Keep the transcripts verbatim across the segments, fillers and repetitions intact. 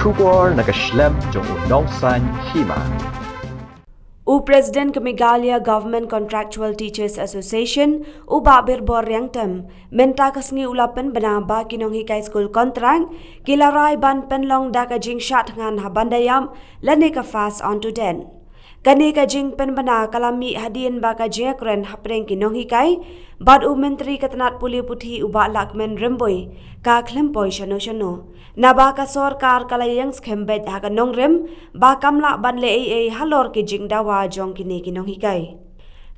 Khubor na ka shlem jong u nongsan hima. U President ka Meghalaya Government Contractual Teachers Association, u Bah Birbor Riangtem, mynta ka sngi u la pynbna ba ki nonghikai skul kontrak ki la rai ban pynlong da ka jingshah thngan ha ban da ïap lane ka FAST onto death. Kane ka jingpynbna ka la mih hadien ba ka jingkren hapdeng ki nonghikai bad u Myntri ka tnat pule puthi u Bah Lahkmen Rymbui ka khlem poi shano shano. Naba ka sorkar ka la ïeng skhem beit ha ka nongrim ba kam lah ban leh ei ei halor ki jingdawa jong kine ki nonghikai.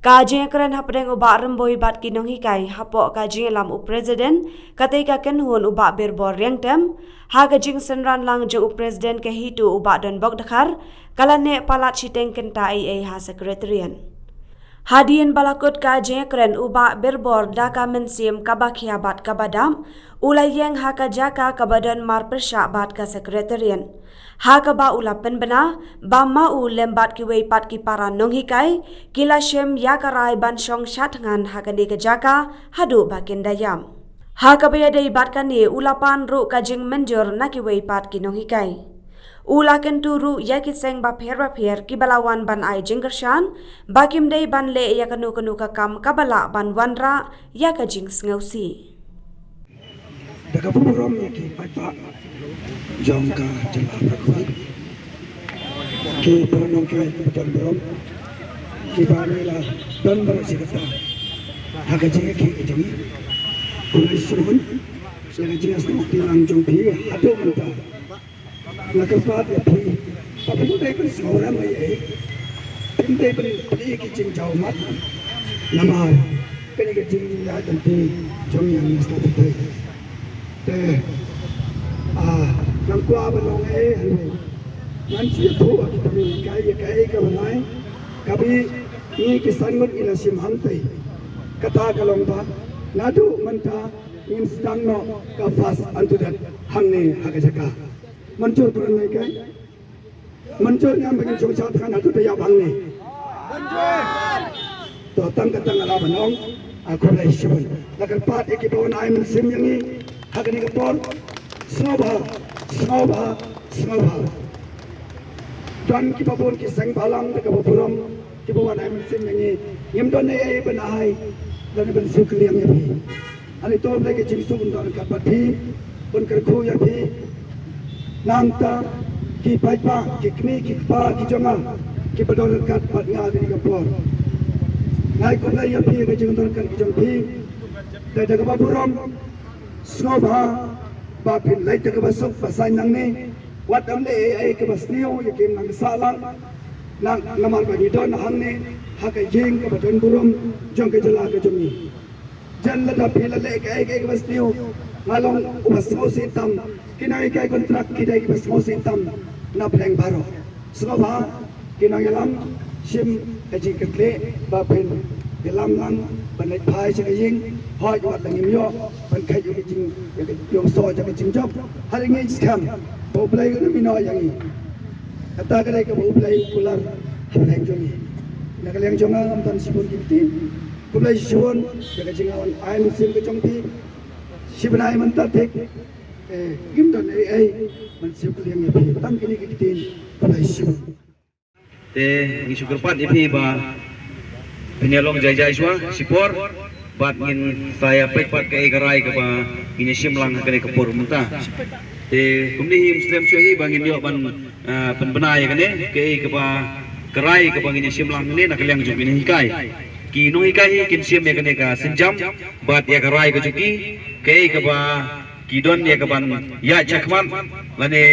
Ka jingkren hapdeng u Bah Rymbui bad ki nonghikai hapoh ka jingïalam u President, katei ka kynhun u Bah Birbor Riangtem, ha ka jingsynran lang jong u President ka HITO u Bah Donbok Dkhar, ka la neh palat shiteng kynta ei ei ha Secretariat. Hadien ba la kut ka jingkren u Bah Birbor da ka mynsiem kaba khia bad kaba dap, u la ïeng ha ka jaka kaba don marpyrshah bad ka Secretariat. Ha kaba u la pynbna ba ma u lem bad kiwei pat ki para nonghikai ki la shim ïa ka rai ban shong shah thngan ha kane ka jaka haduh ba kin da ïap. Ha kaba ïadei bad kane u la pan ruh ka jingmynjur na kiwei pat ki nonghikai. U la kyntu ruh ïa ki seng bapher bapher kiba la wan ban ai jingkyrshan ba kim dei ban leh ïa kano kano ka kam kaba lah ban wanrah ïa ka jingsngewsih. Da kaba burom ïa ki paidbah jong ka jylla Pyrkhat, ki para nonghikai kiba don burom, kiba ngi la don baroh shi katta ha ka jingïakhih ka jong ngi. Khublei shibun ïa ka jingïasnoh kti lang jong phi haduh mynta. Nga kyrpad ïa phi ba phim dei ban sngewrem ei ei, phim dei ban plie ki jingjaw mat. Namar kane ka jingïaid lynti jong ngi hangne sha phi. Te ah, ngam kwah ban ong ei ei hangne. Ngan shu ïathuh ha ki para nonghikai ïa kaei kaba ngi, kaba ngi ki san ngut ngi la shim hangtei. Kata ka long ba naduh mynta ngin sdang noh ka FAST onto death hangne ha ka jaka. Mynjur para nonghikai? Mynjur ne em ba ngin shong shah thngan haduh da ïap hangne? To tang kata nga lah ban ong, ah, khublei shibun. Nga kyrpad ïa kiba wan ai mynsiem ïa ngi ha kane ka por, sngewbha, sngewbha, sngewbha. Don kiba bun ki seng bhalang da kaba burom kiba wan ai mynsiem ïa ngi, ngim don ei ei ban ai lane ban siew kylliang ïa phi. Ani to, Blei ka jingsuk un don ryngkat bad phi, un kyrkhu ïa phi. Nangta ki paidbah, ki kmie ki kpa ki jong nga kiba don ryngkat bad nga ha kane ka por, nga ai khublei ïa phi ka jingdon ryngkat ki jong phi. Te da kaba burom, sngewbha ba phin leit da kaba suk ba saiñ nangne. Wat ym leh ei ei kaba sniew ïa ki imlang sahlang. Nang namar ba ngi don hangne ha ka ïing kaba don burom jong ka jylla ka jong ngi. Jan lada phi la leh kaei kaei kaba sniew, nga long uba sngewsih tam. Ki nonghikai kontrak ki dei kiba sngewsih tam na pdeng baroh. Sngewbha ki nongïalam, shim ka jingkitkhlieh ba phin ïalam lang ban leit phai sha ka ïing. Hooid, wat la ngim ïoh ban kheit ïa ka jing, ïa ka jingïohsngew jong ka jingjop, hynrei ngi skhem ba U Blei un ïehnoh ïa ngi. Kata ka dei kaba U Blei u kular ha pdeng jong ngi. Na ka liang jong nga ngam don shibun ki ktien. Khublei shibun ïa ka jingwan ai mynsiem ka jong phi. Shibnai mynta thik, eh, ngim don ei ei ban siew kylliang ïa phi. Tang kine ki ktien. Khublei shibun. Te ngi shu kyrpad ïa phi ba phin ïa long jai jai shuwa shipor bad ngin sa ïa peit pat kaei ka rai kaba ngin ïa shim lang ha kane ka por mynta. Te kumne hi, ym slem shuwa hi ba ngin ïoh ban, ah, pynbna ïa kane, kaei kaba ka rai kaba ngin ïa shim lang ne na ka liang jong ki nonghikai. Ki nonghikai hi kin shim ïa kane ka sienjam bad ïa ka rai ka jong ki, kaei kaba ki don ïa kaban ïaid shakhmat lane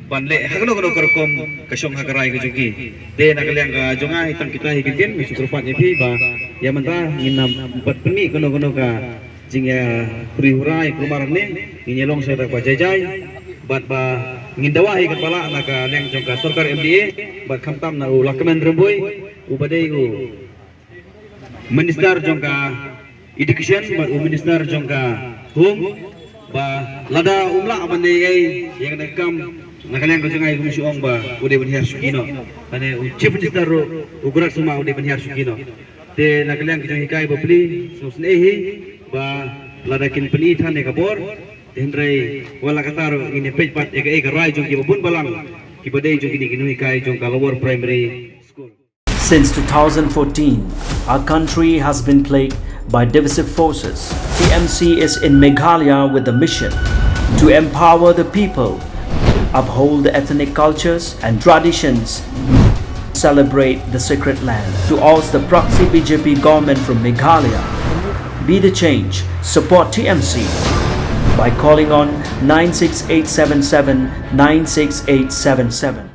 ban leh ha kano kano ka rukom ka shong ha ka rai ka jong ki. Te na ka liang ka jong nga hi, tang kita hi ki ktien, ngi shu kyrpad ïa phi ba ïa mynta ngin ym pat pynmih kano kano ka jingïa huri hura ïa kulmar hangne, ngin ïa long sha kata kaba jai jai bad ba ngin dawa hi katba lah na ka liang jong ka sorkar M D A bad khamtam na u Lahkmen Rymbui uba dei u Minister jong ka Education bad u Minister jong ka Home, ba lada um lah ban leh ei ei ïa kane ka kam, na ka liang ka jong nga hi, kum shu ong ba u dei ban hiar shuki noh. Lane u Chief Minister ruh u Conrad Sangma u dei ban hiar shuki noh. Te na ka liang ka jong ngi, hikai bapli, sngewsynei hi ba lada kin pyni than ïa ka bor, Hynrei wat la katta ruh ngin ïa peit pat ïa kaei ka rai jong kiba bun balang kiba dei jong kine ki nonghikai jong ka Lower Primary School. Since two thousand fourteen, our country has been plagued by divisive forces. T M C is in Meghalaya with the mission to empower the people, uphold the ethnic cultures and traditions, celebrate the sacred land. To oust the proxy B J P government from Meghalaya, be the change, support T M C by calling on nine six eight seven seven nine six eight seven seven.